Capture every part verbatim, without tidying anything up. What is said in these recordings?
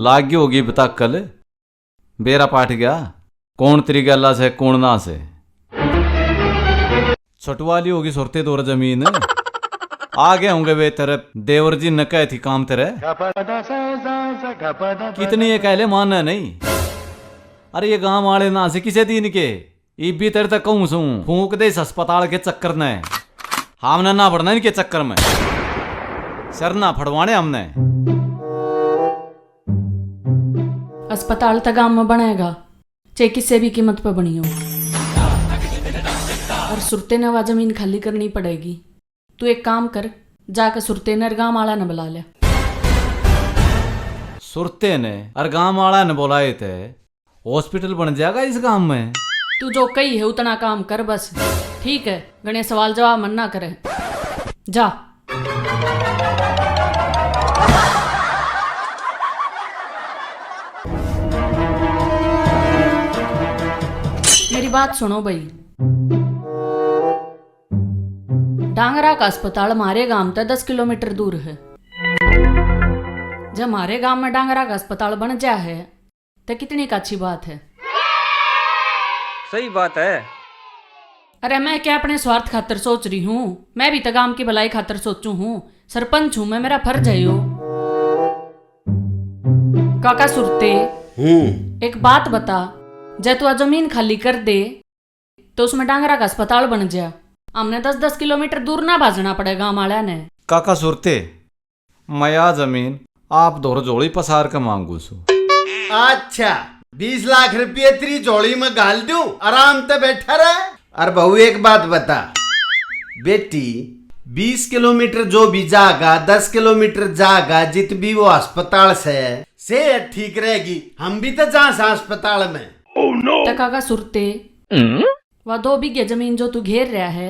आगे होगी बताकल, बेरा पाट गया, कौन तेरी गैला से, कौन ना से। छुटवा ली होगी सुरते दौर जमीन। आ गए होंगे वे तेरे देवर जी, न कहे थी काम तेरे। कितनी ये कहले माने नहीं। अरे ये गांव वाले ना से किसे दिन के, इब भी तेरे तक कहूं सूं, फूंक दे इस अस्पताल के चक्कर ने। हमने ना पड़ना इनके चक्कर में, सर ना फड़वाने हमने। अस्पताल तो गांव में बनेगा, चाहे किसी भी कीमत पे बनी हो। और सुरते ने वा जमीन खाली करनी पड़ेगी। तू एक काम कर, जाके सुरते ने और गांव वाला ने बुला ले। सुरते ने और गांव वाला ने बुलाए थे, हॉस्पिटल बन जाएगा इस गांव में। तू जो कही है उतना काम कर बस। ठीक है, घणे सवाल जवाब मन ना करे। जा। मेरी बात सुनो भाई, डांगरा का अस्पताल म्हारे गांव तै दस किलोमीटर दूर है। जब म्हारे गांव में डांगरा का अस्पताल बन जा है, तो कितनी का अच्छी बात है। सही बात है। अरे, मैं क्या अपने स्वार्थ खातर सोच रही हूँ? मैं भी तो गांव की भलाई खातर सोचू हूँ। सरपंच हूँ मैं, मेरा फर्ज है यो। काका सुरते, हम्म। एक बात बता, जै तू आ जमीन खाली कर दे, तो उसमें डांगरा का अस्पताल बन जा। हमने दस दस किलोमीटर दूर ना भाजना पड़े गांव वाला ने। काका सुरते, मैं आ जमीन आप धोर झोली पसार के मांगू सू। अच्छा, बीस लाख रुपये तेरी झोली में घाल दूं, आराम ते बैठा रह। और बहू, एक बात बता बेटी, बीस किलोमीटर जो भी जागा, दस किलोमीटर जागा, जित भी वो अस्पताल से, सेहत ठीक रहेगी। हम भी तो जा सा अस्पताल में। तो काका सुरते, वा दो बीघे जमीन जो तू घेर रहा है,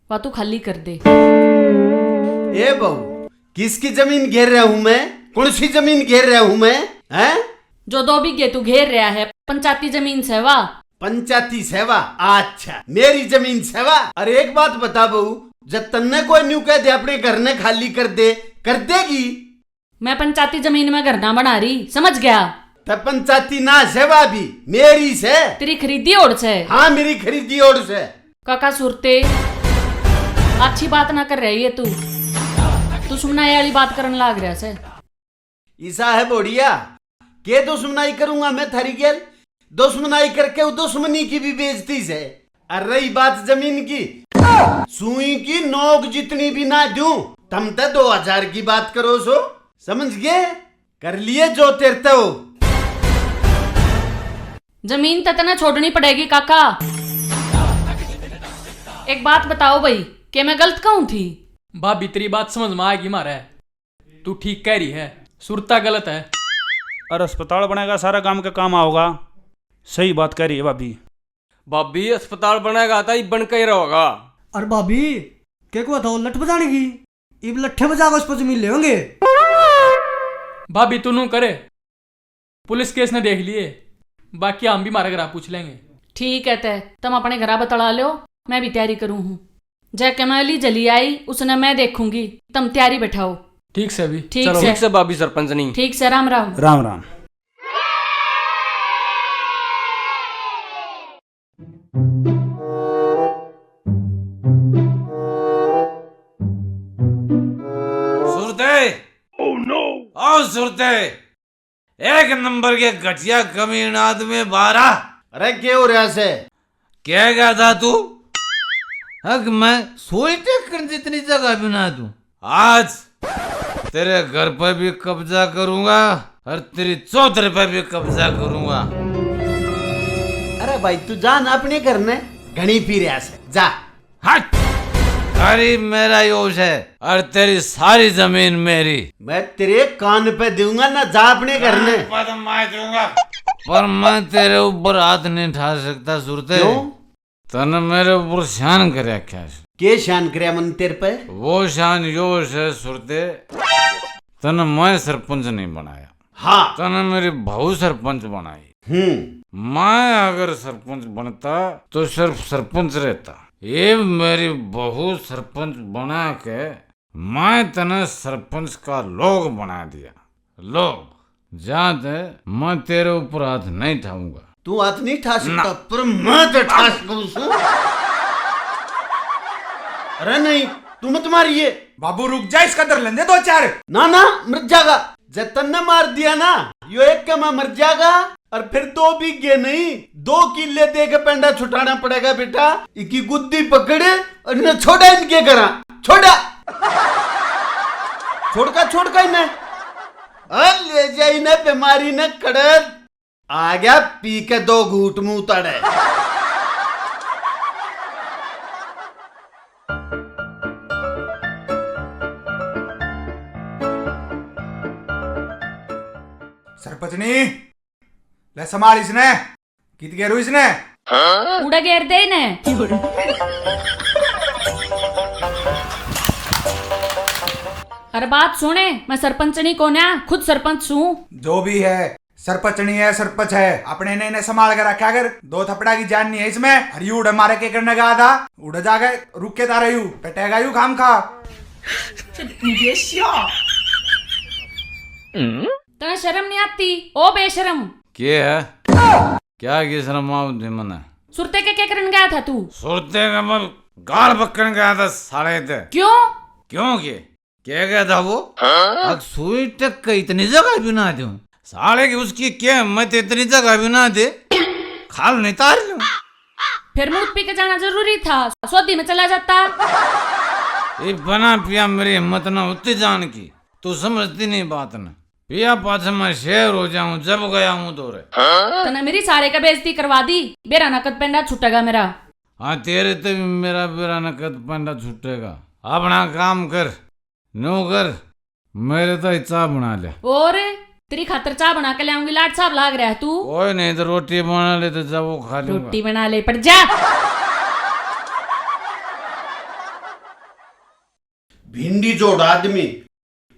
वा तू खाली कर दे। ए बहू, किसकी जमीन घेर रहा हूँ मैं? कौन सी जमीन घेर रहा हूँ मैं? हैं? जो दो बीघे तू घेर रहा है, पंचायती जमीन से वा। पंचायती से वा? अच्छा, मेरी जमीन से वा। अरे एक बात बता बहू, जब तन्ने कोई न्यू कह दे अपने घर ने खाली कर दे, कर देगी? मैं पंचायती जमीन में घर ना बना रही, समझ गया? ते पंचायती ना से वा भी, मेरी से। तेरी खरीदी ओड़ से। हाँ, मेरी खरीदी ओड़ से। काका सुरते, अच्छी बात ना कर रही है तू, दुश्मनाई वाली बात करन लाग रहा से। इसा है बोड़िया, के दुश्मनाई करूंगा मैं थारी गेल? दुश्मनाई करके वो दुश्मनी की भी बेइज्जती से। और रही बात जमीन की, सुई की नोक जितनी भी ना दूं, तम तो दो हजार की बात करो सो, समझ गए? कर लिए जो तेरे ते हो। जमीन तो तने छोड़नी पड़ेगी काका। एक बात बताओ भाई, के मैं गलत कहूं थी? भाभी, तेरी बात समझ में आएगी म्हारे, तू ठीक कह रही है, सुरता गलत है। और अस्पताल बनेगा, सारा गांव के काम आओगा। सही बात कह रही है भाभी। भाभी, अस्पताल बनेगा तो इब बन के ही रहोगा। और भाभी, के को था लठ बजाने की? इब लट्ठे बजा के उस पर जमीन लेंगे। भाभी, तू नू करे, पुलिस केस ने देख लिए, बाकी हम भी म्हारे घरा पूछ लेंगे। ठीक है, ते तुम अपने घरा बतला लो, मैं भी तैयारी करूँ हूँ। जै के मैं ली जली आई, उसने मैं देखूंगी, तुम तैयारी बैठाओ। ठीक से भी। ठीक चलो। से। ठीक से भाभी सरपंचनी। ठीक से, राम राम। राम राम। सुरते। Oh no! आओ सुरते। एक नंबर के घटिया कमीन आदमी बारा। अरे के हो रहा से? क्या कहता तू? हक मैं सोई टेकन जितनी जगह भी ना दूं। आज तेरे घर पे भी कब्जा करूंगा और तेरी चौधर पे भी कब्जा करूंगा। अरे भाई, तू जा ना अपने घर ने, घणी पी रहा से, जा। हट! खाली मेरा ही होश है और तेरी सारी जमीन मेरी। मैं तेरे कान पे दूंगा ना, जा अपने घर ने। पर मैं दूंगा, पर मैं तेरे ऊपर हाथ नहीं उठा सकता सुरते। क्यों? तने मेरे ऊपर शान कर रखा है। के शान करया मन तेरे पे? वो शान यो है सुरते, तने मैं सरपंच नहीं बनाया। हाँ। तने मेरी बहू सरपंच बनाई। हम्म। मैं अगर सरपंच बनता तो सिर्फ सरपंच रहता। ये मेरी बहू सरपंच बना के मैं तने सरपंच का लोग बना दिया। लोग। जा तै, मैं तेरे ऊपर हाथ नहीं ठाऊंगा। तू हाथ नहीं ठा सकता, ना। पर मैं तो ठा सकूं सूं। अरे नहीं, तू मत मारिए। बाबू रुक जा, इसका धर लेंदे दो चार। ना ना, मर जागा। जै तन्ने मार दिया ना, यो एक के में मर जागा, और फिर दो बीघे नहीं, दो किले दे के पेंडा छुटाना पड़ेगा बेटा। इकी गुद्दी पकड़ और इन्हें छोड़ा, इनके घरा छोड़ा। छोड़का, छोड़का इन्हें। और ले जा इन्हें बीमारी ने कड़र। आ गया पी के दो घूट मुंह तड़े। सरपंचनी, ले संभाल इसने। कित गेरू इसने? उड़े गेर दे ने। अरे बात सुने, मैं सरपंचनी कोन्या, खुद सरपंच सूं। जो भी है, सरपंचनी है, सरपंच है, अपने ने इन्हें संभाल के रखा कर। दो थपड़ा की जान नहीं है इसमें। अरे यू उड़े मारे के करने का था, उड़े जाके रुक के तारे यू, पेटेगा यू खाम खा। तने शर्म नहीं आती, ओ बेशरम? के है? क्या की शर्म आवती मने? सुरते के क्या करन गया था तू? सुरते का मैं गाल बकन गया था साले ते। क्यों? क्यों के? क्या गया था वो? हाँ? अक सुई टक के इतनी जगह भी ना दूं। साले की उसकी क्या हिम्मत, इतनी जगह भी ना दे। खाल नहीं तार लूं। फिर मूत पी के जाना जरूरी था, सोदी में चला जाता। ये बना पिया मेरी हिम्मत ना होती जान की, तू समझती नहीं बात ना। पिया पाछे मैं शेर हो जाऊं जब गया हूं दौरे। तने मेरी सारे का बेइज्जती करवा दी, बेरा ना कद पेंडा छूटेगा मेरा। हाँ, तेरे ते भी मेरा बेरा ना कद पेंडा छूटेगा। अपना काम कर, न्यू कर, मेरे ताई चाय बना ले। और तेरी खातर चाय बना के ले आऊंगी, लाट साहब लाग रहा है तू। ओए नहीं तो रोटी बना ले तो जा वो खा लूंगा। रोटी बना ले, पड़ जा। भिंडी जोड़ आदमी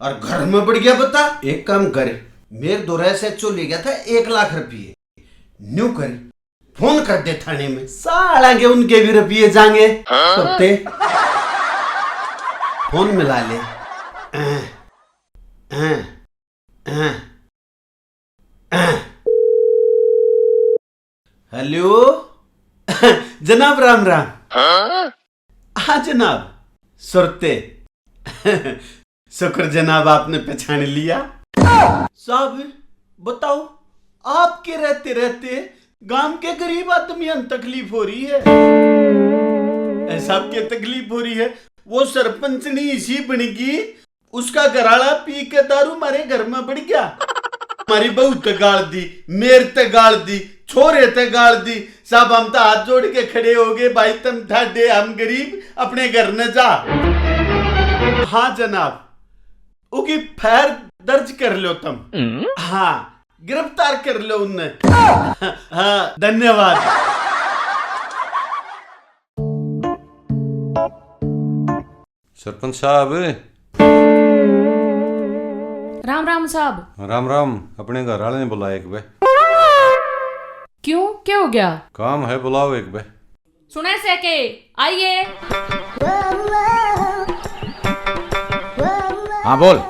और घर में बढ़ गया बता। एक काम कर, मेरे दौरे से चो ले गया था एक लाख रुपये। न्यू कर, फोन कर दे थाने में, साला के उनके भी रुपये जाएंगे। हाँ? सुरते, फोन मिला ले। अं, अं, अं, अं। हेलो। जनाब राम राम। हाँ? हाँ जनाब, सुरते। शुक्र जनाब, आपने पहचान लिया। साहब, बताओ, आपके रहते रहते गांव के गरीब आदमियां ने तकलीफ हो रही है। ऐसा के तकलीफ हो रही है, वो सरपंचनी इसी बनेगी, उसका घराला पी के दारू मारे घर में बढ़ गया। हमारी बहू ते गाल दी, मेर ते गाल दी, छोरे ते गाल दी। साहब, हम तो हाथ जोड़ के खड़े हो गए, भाई, तुम ठाडे, हम गरीब, अपने घर न जा। हाँ जनाब, उकी फैर दर्ज कर लो तुम। हाँ, गिरफ्तार कर लो उन्हें। हाँ, धन्यवाद। सरपंच साहब। राम राम साहब। राम राम। अपने घर वाले ने बुलाया एक बे। क्यों, क्या हो गया? काम है, बुलाओ एक बे। सुने से के, आइए। हाँ, बोल।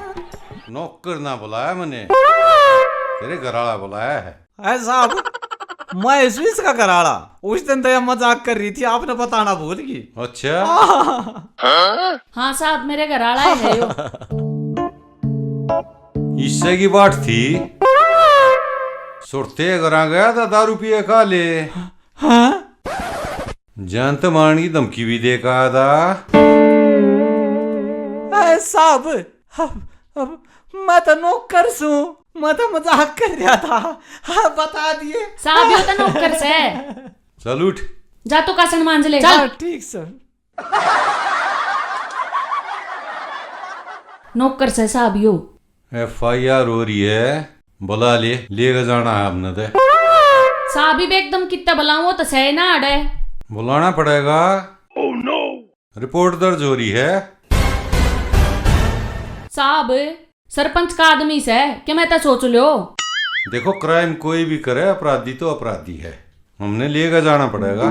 नौकर ना बुलाया मैंने, तेरे घर वाला बुलाया है। है साहब, मैं इस इसका घर वाला। उस दिन तो ये मजाक कर रही थी, आपने बताना भूल गई। अच्छा। हाँ। हाँ साहब, मेरे घर वाला है यो। इससे की बात थी, सुरते घरा गया था दारू पिए का ले। हाँ? जान तो मारने की धमकी भी दे के आया था। अरे साहब, अब, अब मैं तो नौकर सूं, मैं तो मजाक कर रहा था। हाँ, बता दिए। साहब, यो तो नौकर से। चल उठ। जा तो कासन मांज ले, चल। हाँ, ठीक सर। नौकर से साहब यो। एफ आई आर हो रही है, बुला ले, लेके जाना है हमने ते। साहब, इब एकदम कितना बुलाऊं, वो तो सह ना अड़े। बुलाना पड़ेगा। रिपोर्ट दर्ज हो रही है। साहब, सरपंच का आदमी से, के मैं तो सोच लो। देखो, क्राइम कोई भी करे, अपराधी तो अपराधी है, हमने लेके जाना पड़ेगा।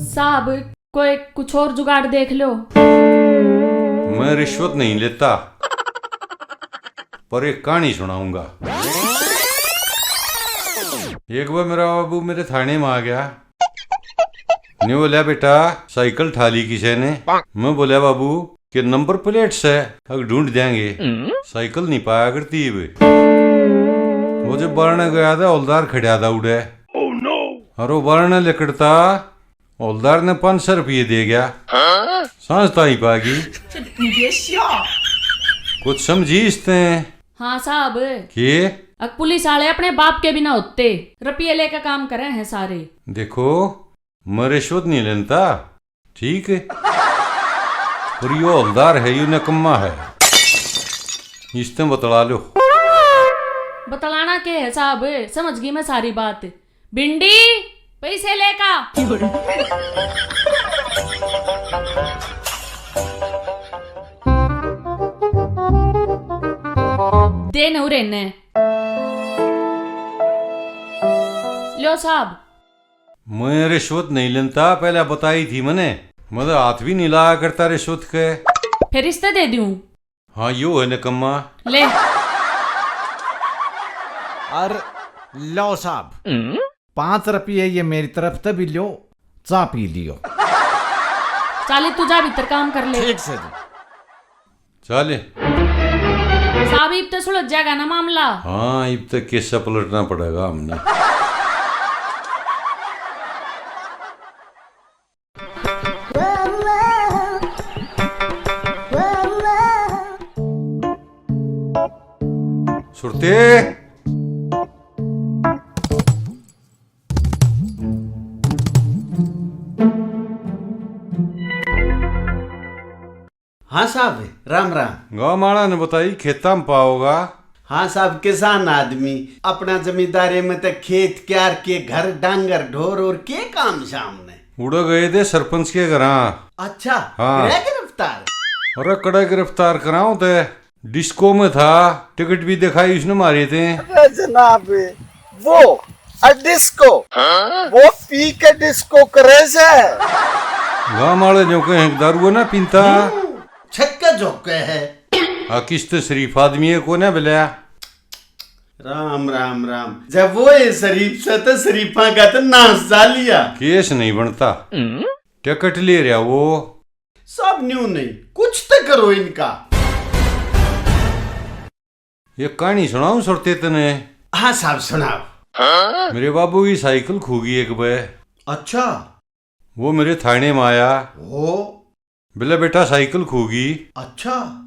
साहब, कोई कुछ और जुगाड़ देख लो। मैं रिश्वत नहीं लेता। और एक कहानी सुनाऊंगा। एक बार मेरा बाबू मेरे थाने में आ गया। न्यू बोला, "बेटा, साइकिल ठा ली किसे ने?" मैं बोला, "बाबू, के नंबर प्लेट से अग ढूंढ देंगे।" साइकिल नहीं पाया करती इब। वो जब बारणे गया था, हौलदार खड़ा था उड़े। और वो बारणे लिकड़ता, हौलदार ने पाँच सौ रुपये दे गया। सांझ ताई पागी। कुछ समझी इसते? हाँ साहब। के? अक पुलिस वाले अपने बाप के भी ना होते, रुपये लेकर काम करे हैं सारे। देखो, मैं रिश्वत नहीं लेता, ठीक है, पर यो हौलदार है, यो निकम्मा है, इसते बतला लो। बतलाना के है साहब, समझ गई मैं सारी बात। भिंडी, पैसे लेका। दे न उरे ने। लो साहब। मैं रिश्वत नहीं लेता, पहले बताई थी मैंने। मैं तो हाथ भी नहीं लाया करता रिश्वत के। फिर इसते दे दूं? हाँ, यो है निकम्मा। ले। और लो साहब, पाँच रुपये ये मेरी तरफ से भी लो, चाय पी लियो। चाली, तू जा भीतर काम कर ले। ठीक से जी। चाले। साहब, इब तो सुलझ जाएगा ना मामला? हाँ, इब तो केसा पलटना पड़ेगा हमने। सुरते। हाँ साहब, राम राम। गांव माड़ा ने बताई, खेता में पाओगा? हाँ साहब, किसान आदमी, अपना जमींदारे में तो खेत क्यार के घर, डांगर ढोर और के काम सामने। उड़े गए थे सरपंच के घर। अच्छा, हाँ। गया गिरफ्तार? अरे कड़ा गिरफ्तार कराओ थे, डिस्को में था, टिकट भी दिखाई उसने मारे थे। अरे जनाब, वो और डिस्को, वो पी के डिस्को करे से। गांव वाले जो कहे दारू ना पीता। हम्म, छक्के झोंके है। आ किस्त शरीफ आदमी है कोने बिल्या। राम राम राम। जब वो ये शरीफ से तो शरीफा का तो नाश जा लिया। केस नहीं बनता। टिकट ले रहा वो। सब न्यू नहीं, कुछ तो करो इनका। ये कहानी सुनाऊं सुरते तने? हाँ साहब, सुनाओ। मेरे बाबू की साइकिल खो गई एक बे। अच्छा। वो मेरे थाने में आया। ओ। बोले, "बेटा, साइकिल खो गई।" अच्छा।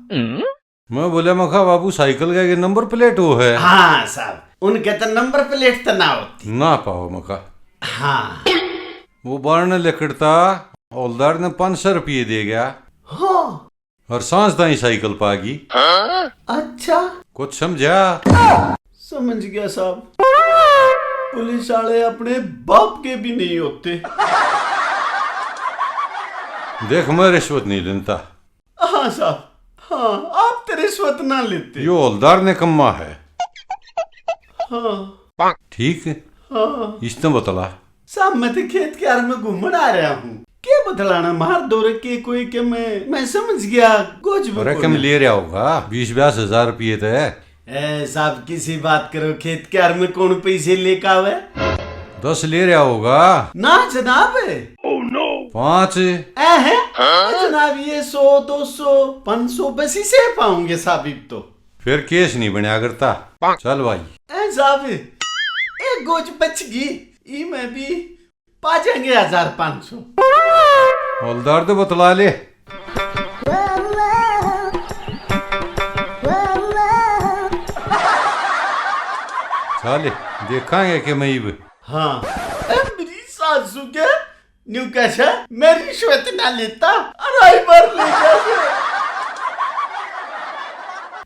मैं बोला, "मखा बाबू, साइकिल का ये नंबर प्लेट हो है?" हाँ साहब, उनके तो नंबर प्लेट तो ना होती। ना पाओ मखा। हाँ। वो बारणे लिकड़ता, हौलदार ने पाँच सौ रुपये दे गया। हाँ। और सांझ ताई साइकिल पागी। अच्छा। कुछ समझा? समझ गया साहब। पुलिस वाले अपने बाप के भी नहीं होते। देख, मैं रिश्वत नहीं लेता। हाँ साहब, हाँ, आप तो रिश्वत ना लेते। यो हौलदार निकम्मा है। हाँ। ठीक है। हाँ। इसने बतला। साहब, मैं तो खेत क्यार में घूमण आ रहा हूँ। के बतलाना, मार दो रे के कोई के, मैं, मैं समझ गया, कुछ भी रकम कोनी। ले रहा होगा, बीस बाईस हजार रुपये तो है। ए साहब, किसी बात करो, खेत क्यार में कौन पैसे लेकर आवे? दस ले रहा होगा। ना जनाब। पाँच। ए है? जनाब, ये सौ, दो सौ, पाँच सौ बस इसे पाऊंगे साहब इब तो। फिर केस नहीं बनया करता। चल भाई। ए साहब, एक गोज बच गई, ई में भी पा जाएंगे हजार पाँच सौ। हौलदार तो बतला ले। चल, देखांगे के मैं इब। हाँ। ए, मेरी सासू के न्यू कैसे मैं रिश्वत ना लेता, अढ़ाई बार ले गया।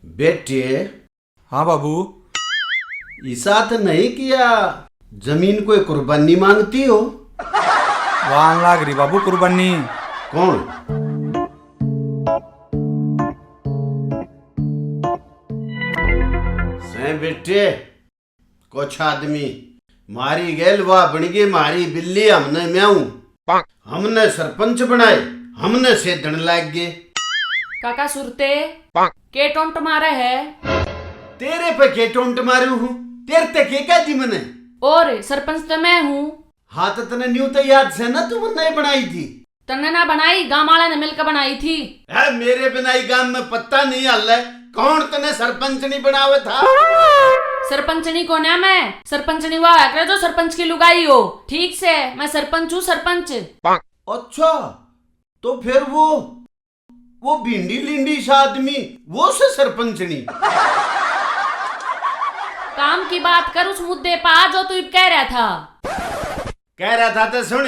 बेटे। हाँ बाबू। इसा तो नहीं किया जमीन कोई कुर्बानी मांगती हो? वान लाग रही बाबू कुर्बानी। कौन? से बेटे, कुछ आदमी मारी गैल वाह बन गए, मारी बिल्ली हमने म्याऊ, हमने सरपंच बनाए, हमने सेधन लाग गए। काका सुरते, के टोंट मारे है? तेरे पे के टोंट मारू हूँ? तेरे ते के कह दी मने? और सरपंच तो मैं हूँ। हाँ, तो तने न्यू तो याद से ना, तू मन्ने ही बनाई थी। तन्ने ना बनाई, गांव वाला ने मिलकर बनाई थी। है, मेरे बिना ही गांव में पत्ता नहीं हल है। कौन तने सरपंचनी बनावे था? सरपंचनी को ना मैं, सरपंचनी वो है करे जो सरपंच की लुगाई हो। ठीक से, मैं सरपंच हूँ, सरपंच। अच्छा, तो फिर वो, वो भिंडी लिंडी सा आदमी, वो से सरपंचनी? काम की बात कर, उस मुद्दे पा जो तू इब कह रहा था। कह रहा था तो सुन,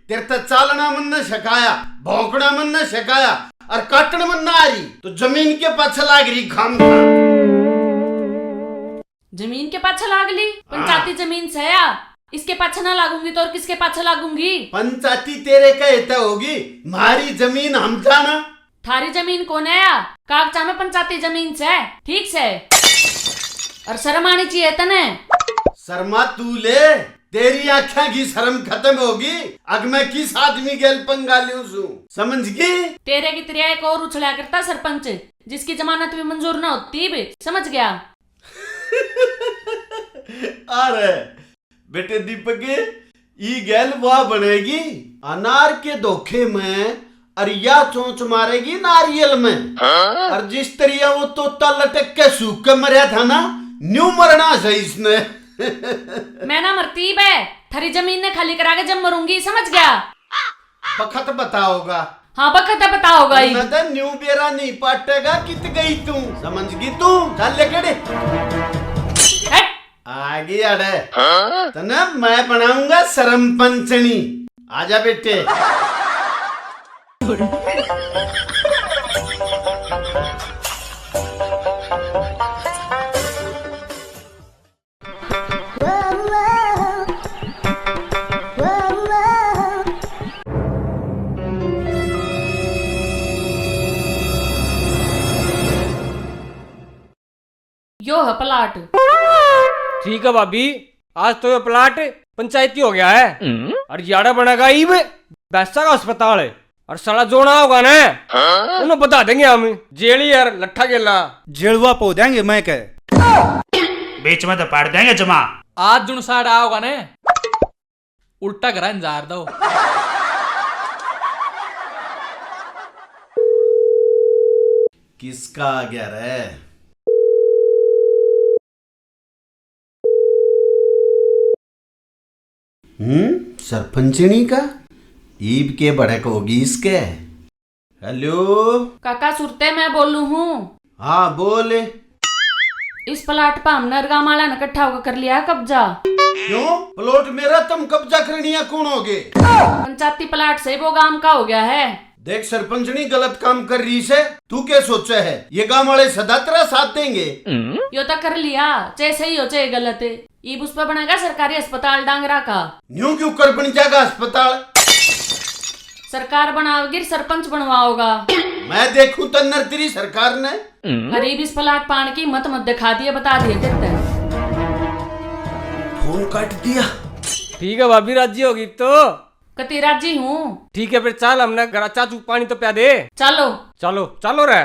तेरे ते चालना मन ने सिखाया, भौंकना मन ने सिखाया, और काटन मन ना आ रही, तो जमीन के पाछे लाग रही खाम खाम। जमीन के पाछे लाग ली? हाँ। पंचायती जमीन से या, इसके पाछे ना लागूंगी तो और किसके पाछे लागूंगी? पंचायती तेरे कहे ते होगी, म्हारी जमीन हम जाना। थारी जमीन कोने या? कागजा में पंचायती जमीन से, ठीक से। और शर्म आनी चाहिए तने। शर्मा तू ले, तेरी आंख्या की शर्म खत्म होगी। अग मैं किस आदमी गेल पंगा ल्यूं सू, समझ गई? तेरे की तरह एक और उछला करता सरपंच, जिसकी जमानत भी मंजूर ना होती भी, समझ गया? अरे बेटे दीपक, ई गैल वाह बनेगी अनार के धोखे में, और या चोंच मारेगी नारियल में। हाँ? और जिस तरिया वो तोता लटक के सूख के मरया था ना, न्यू मरना से इसने। मैं ना मरती बे, थारी जमीन ने खाली करा के जब मरूंगी, समझ गया? बखत बताओगा। हाँ, बखत बताओगा ही। मैं तो न्यू बेरा नहीं पाटेगा, कित गई तू, समझ गई तू? चल ले केड़े। हट। आ गई अड़े। हाँ? तने मैं बनाऊंगा शर्म पंचनी। आजा बेटे। यो है प्लाट। ठीक है भाभी, आज तो यो प्लाट पंचायती हो गया है। हम्म। और याड़ा बनेगा इब भैंसा का अस्पताल है। और साला जो ना होगा ना, हाँ? उन्हें बता देंगे हम। जेली यार लट्ठा गेला। जेलवा पो देंगे मैं कह। बीच में तो पाड़ देंगे जमा। आज जुन साइड आओगा ना, उल्टा करा इंजार दो। किसका आ गया रे? हम्म, सरपंचनी का? ईब के भड़क होगी इसके। हेलो। काका सुरते, मैं बोलूं हूँ। हाँ, बोल। इस प्लाट पे हमने और गांव वाला ने इकट्ठा होकर कर लिया है कब्जा। क्यों? प्लॉट मेरा, तुम कब्जा करनिया कौन होगे? पंचायती प्लाट से वो गांव का हो गया है। देख सरपंचनी गलत काम कर रही से, तू क्या सोचा है? ये गांव वाले सदा तेरा साथ देंगे। यो तो कर लिया, चाहे सही हो चाहे गलत। ईब उस पे बनेगा सरकारी अस्पताल डांगरा का। न्यू क्यों कर बन जाएगा अस्पताल? सरकार बनाओगी, सरपंच बनवाओगा। मैं देखूं तन्नर तेरी सरकार ने। गरीब इस प्लाट पान की मत मत दिखा दिए, बता दिए तेरे ते। फोन काट दिया। ठीक है भाभी, राजी होगी तो। कती राजी हूँ। ठीक है फिर चल, हमने घर चाचू पानी तो प्या दे। चलो। चलो, चलो रे।